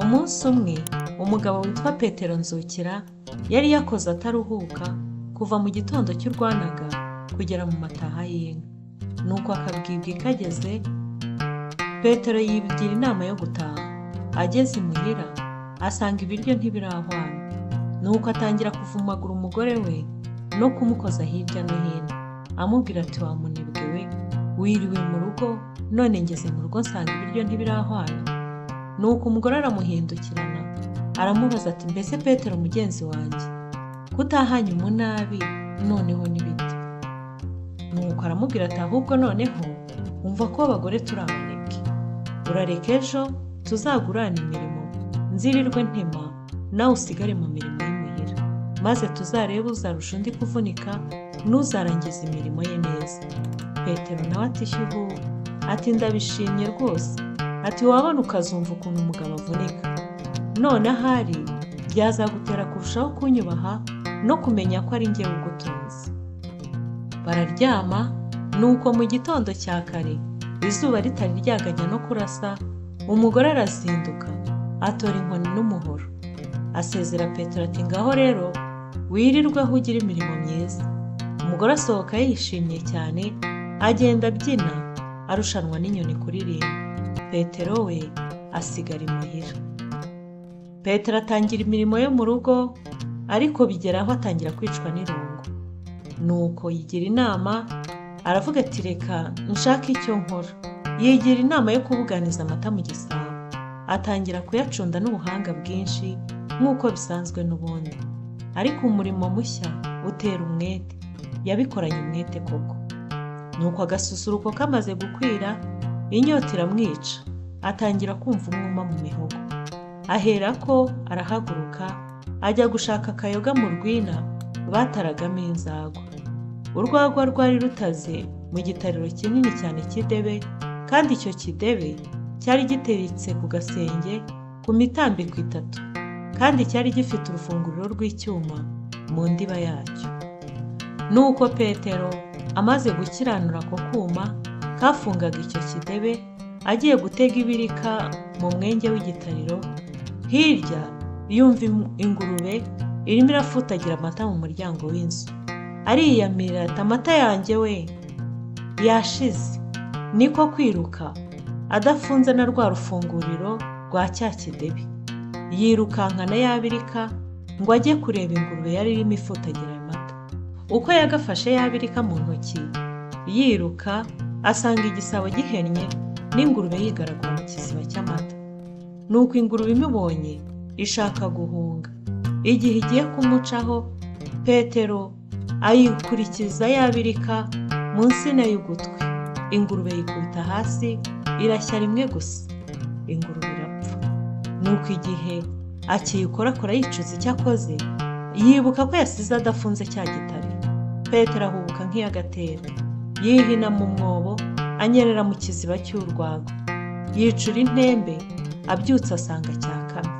Umunsi umwe umugabo witwa Petero Nzukira yari yakoze ataruhuka kuva mu gitondo cy'urwanaga kugera mu mataha y'inka. Nuko akabwibwi kageze, Petero yigira inama yo gutaha. Ageze imuhira asanga ibiryo ntibirahwana. Nuko atangira kuvumagura umugore we no kumukoza hirya no hino, amubwira ati: "Wa munebwe we, wiriwe mu rugo, none ngeze mu rugo nsanga ibiryo ntibirahwana." Nuko umugore aramuhindukirana aramubaza ati: "Mbese Petero mugenzi wanjye, kutahanye umunabi noneho ni bite?" Nuko aramubwira ati: "Ahubwo noneho umva ko abagore turi abanebwe, urareka ejo tuzagurane imirimo, nzirirwe ntema nawe usigare mu mirimo y'imuhira, maze tuzarebe uzarusha undi kuvunika n'uzarangiza imirimo ye neza." Petero nawe ati: "Shyuhu," ati, "ndabishimye rwose," ati, "wabona ukazumva ukuntu umugabo avunika, none ahari byazagutera kurushaho kunyubaha no kumenya ko ari njyewe ugutunze." Bararyama. Nuko mu gitondo cya kare, izuba ritari ryaganya no kurasa, umugore arazinduka atora inkoni n'umuhoro, asezera Petero ati: "Ngaho rero wirirweho ugira imirimo myiza." Umugore asohoka yishimye cyane, agenda abyina arushanwa n'inyoni kuririmba. Petero we asigara imuhira. Petero atangira imirimo yo mu rugo, ariko bigera aho atangira kwicwa n'irungu. Nuko yigira inama, aravuga ati: "Reka nshake icyo nkora." Yigira inama yo kubuganiza amata mu gisabo, atangira kuyacunda n'ubuhanga bwinshi nk'uko bisanzwe n'ubundi. Ariko umurimo mushya utera umwete, yabikoranye umwete koko. Nuko agasusuruko kamaze gukwira, inyota iramwica, atangira kumva umwuma mu mihogo. Aherako arahaguruka ajya gushaka akayoga mu rwina bataragamo inzagwa. Urwagwa rwari rutaze mu gitariro kinini cyane cy'idebe, kandi icyo kidebe cyari giteretse ku gasenge ku mitambiko itatu, kandi cyari gifite urufunguriro rw'icyuma mu ndiba yacyo. Nuko Petero amaze gukiranura ako kuma kafungaga icyo kidebe, agiye gutega ibirika mu mwenge w'igitariro, hirya yumva ingurube irimo irafutagira amata mu muryango w'inzu. Ariyamira ati: "Amata yanjye we yashize!" Niko kwiruka adafunze na rwa rufunguriro rwa cya kidebe, yirukankana yabirika ngo ajye kureba ingurube yari irimo ifutagira ayo mata. Uko yagafashe yabirika mu ntoki yiruka, asanga igisabo gihennye n'ingurube yigaragura mu kiziba cy'amata. Nuko ingurube imubonye ishaka guhunga. Igihe igiye kumucaho, Petero ayikurikiza yabirika mu nsina y'ugutwi, ingurube yikubita hasi irashya rimwe gusa, ingurube irapfa. Nuko igihe akiyikorakora yicuza icyo akoze, yibuka ko yasize adafunze cya gitariro. Petero ahubuka nk'iyagatera, yihina mu mwobo, anyerera mu kiziba cy'urwagwa, yicura intembe. Abyutse asanga cyakamye.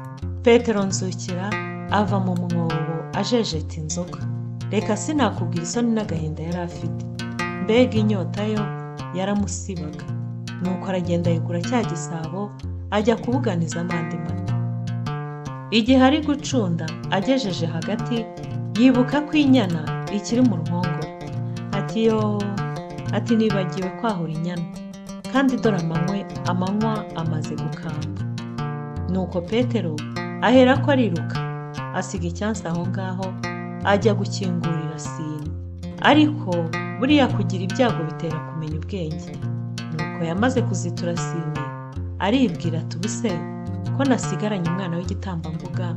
Petero Nzukira ava mu mwobo ajejeta inzoga. Reka sinakubwira isoni n'agahinda yari afite, mbega inyota yo yaramusibaga! Nuko aragenda yigura cya gisabo, ajya kubuganizamo andi mata. Igihe ari gucunda agejeje hagati, yibuka ko inyana ikiri mu ruhongore. Ati: "Yo," ati, "nibagiwe kwahura inyana, kandi dore amanywa amaze gukamba." Nuko Petero aherako ariruka, asiga icyansi aho ngaho, ajya gukingurira sine. Ariko buriya kugira ibyago bitera kumenya ubwenge. Nuko yamaze kuzitura sine, aribwira ati: "Ubuse ko nasigaranye umwana w'igitambambuga,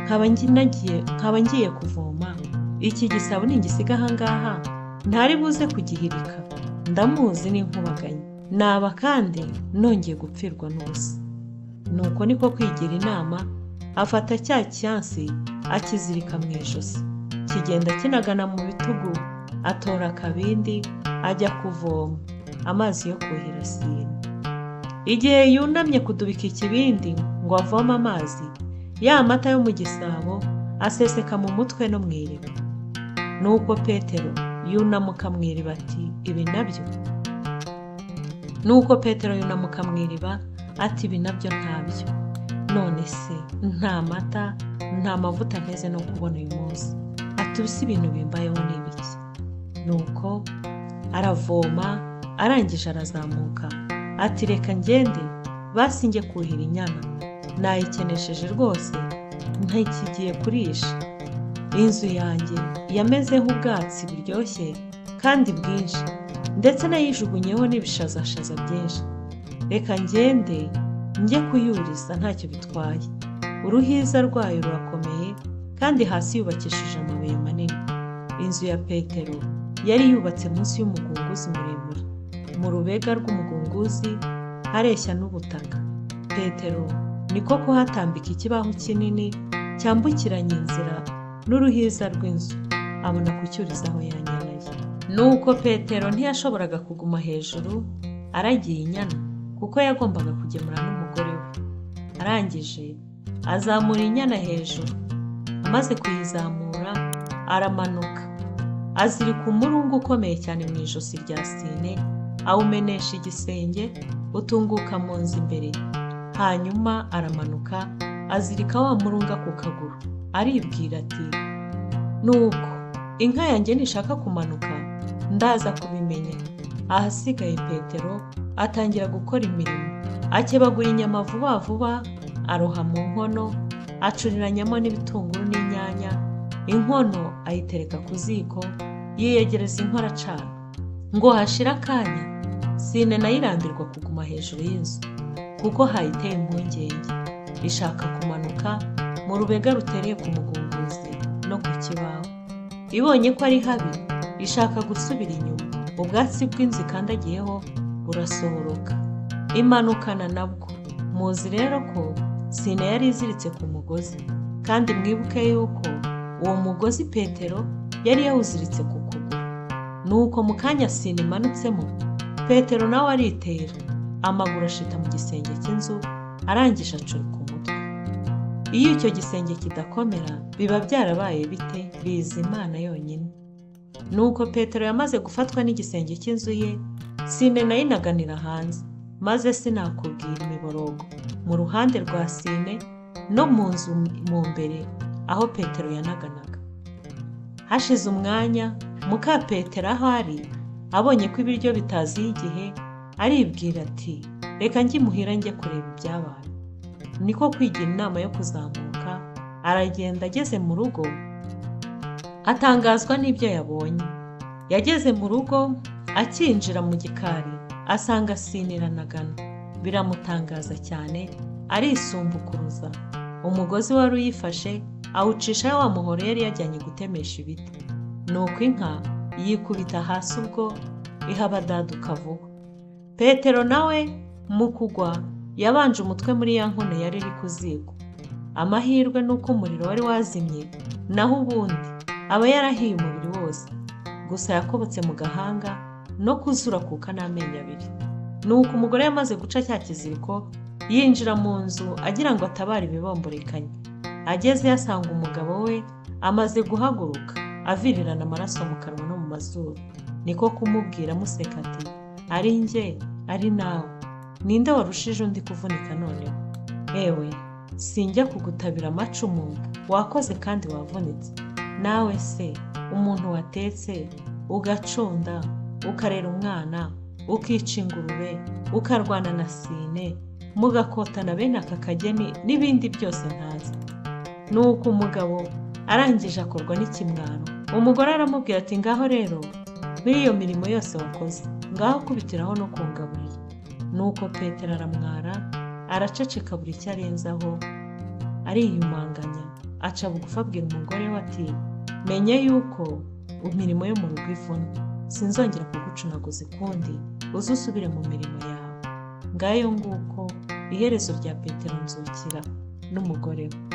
nkaba ngiye kuvoma, iki gisabo ningisiga aha ngaha ntari buze kugihirika? Ndamuzi n'inkubaganyi, naba kandi nongeye gupfirwa n'ubusa." Nuko niko kwigira inama, afata cya cyansi akizirika mu ijosi, kigenda kinagana mu bitugu, atora akabindi ajya kuvoma amazi yo kuhira sine. Igihe yunamye kudubika ikibindi ngo avome amazi, ya mata yo mu gisabo aseseka mu mutwe no mu iriba. Nuko Petero yunamuka mu iriba ati: "Ibi nabyo!" Nuko Petero yunamuka mu iriba ati: "Ibi nabyo ntabyo!" None se nta mata, nta mavuta nteze no kubona uyu munsi. Ati ubuse ibintu bimbayeho ni ibiki? Nuko aravoma, arangije arazamuka. Ati reka ngende, basi njye kuhira inyana. Nayikenesheje rwose, ntikigiye kurisha. Inzu yanjye yamezeho ubwatsi buryoshye kandi bwinshi, ndetse nayijugunyeho n'ibishazashaza byinshi. Reka ngende njye kuyuriza ntacyo bitwaye. Uruhiza rwayo rurakomeye kandi hasi yubakishije amabuye manini. Inzu ya Petero yari yubatse munsi y'umugunguzi muremure. Mu rubega rw'umugunguzi hareshya n'ubutaka. Petero niko kuhatambika ikibaho kinini cyambukiranya inzira n'uruhiza rw'inzu, abona kucyurizaho ya nyana ye. Nuko Petero ntiyashoboraga kuguma hejuru aragiye inyana, kuko yagombaga kugemura n'umugore we. Arangije azamura inyana hejuru. Amaze kuyizamura aramanuka, azirika umurunga ukomeye cyane mu ijosi rya Sine, awumenesha igisenge utunguka mu nzu imbere. Hanyuma aramanuka azirika wa murunga ku kaguru, aribwira ati nuko inka yanjye nishaka kumanuka ndaza kubimenya. Ahasigaye Petero atangira gukora imirimo, akebagura inyama vuba vuba, aroha mu nkono, acuriranyamo n'ibitunguru n'inyanya. Inkono ayitereka ku ziko, yiyegereza inkono acana. Ngo hashire akanya, Sine nayo irambirwa kuguma hejuru y'inzu, kuko hayiteye impungenge. Ishaka kumanuka mu rubega rutereye ku mugunguzi no ku kibaho. Ibonye ko ari habi, ishaka gusubira inyuma. Ubwatsi bw'inzu ikandagiyeho burasohoroka, imanukana nabwo. Muzi rero ko Sine yari iziritse ku mugozi, kandi mwibuke yuko uwo mugozi Petero yari yawuziritse ku kuguru. Nuko mu kanya Sine imanutsemo, Petero nawe aritera, amaguru ashita mu gisenge cy'inzu, arangije acurika umutwe. Iyo icyo gisenge kidakomera biba byarabaye bite? Bizi Imana yonyine. Nuko Petero yamaze gufatwa n'igisenge cy'inzu ye, Sine nayo inaganira hanze. Maze sinakubwira imiborogo mu ruhande rwa Sine no mu nzu mu mbere aho Petero yanaganaga. Hashize umwanya, muka Petero aho ari abonye ko ibiryo bitaziye igihe, aribwira ati reka njye imuhira njye kureba ibyabaye. Niko kwigira inama yo kuzamuka, aragenda. Ageze mu rugo atangazwa n'ibyo yabonye. Yageze mu rugo akinjira mu gikari asanga Sine iranagana. Biramutangaza cyane, arisumbukuruza. Umugozi wari uyifashe awucisha wa muhoro yari yajyanye gutemesha ibiti. Nuko inka yikubita hasi, ubwo ihabadaduka vuba. Petero nawe mu kugwa yabanje umutwe muri ya nkono yari iri ku ziko. Amahirwe ni uko umuriro wari wazimye, naho ubundi aba yarahiye umubiri wose. Gusa yakobotse mu gahanga no kuzura akuka n'amenyo abiri. Nuko umugore yamaze guca cya kiziriko, yinjira mu nzu agira ngo atabare ibibomborekanye. Ageze asanga umugabo we amaze guhaguruka, avirirana amaraso mu kanwa no mu mazuru. Niko kumubwira amuseka ati ari njye ari nawe, ninde warushije undi kuvunika noneho? Ewe sinjya kugutabira amacumu, wakoze kandi wavunitse. Nawe se umuntu watetse, ugacunda, ukarera umwana, ukica ingurube, ukarwana na Sine, mugakotana bene aka kageni n'ibindi byose ntazi. Nuko umugabo arangije akorwa n'ikimwaro. Umugore aramubwira ati ngaho rero muri iyo mirimo yose wakoze, ngaho kubitiraho no kungaburira. Nuko Petero aramwara, araceceka buri icyo arenzaho, ariyumanganya, aca bugufi abwira umugore we ati menye yuko imirimo yo mu rugo ivuna, sinzongera kugucunaguza ukundi, uze usubire mu mirimo yawe. Ngayo nguko iherezo rya Petero Nzukira n'umugore we.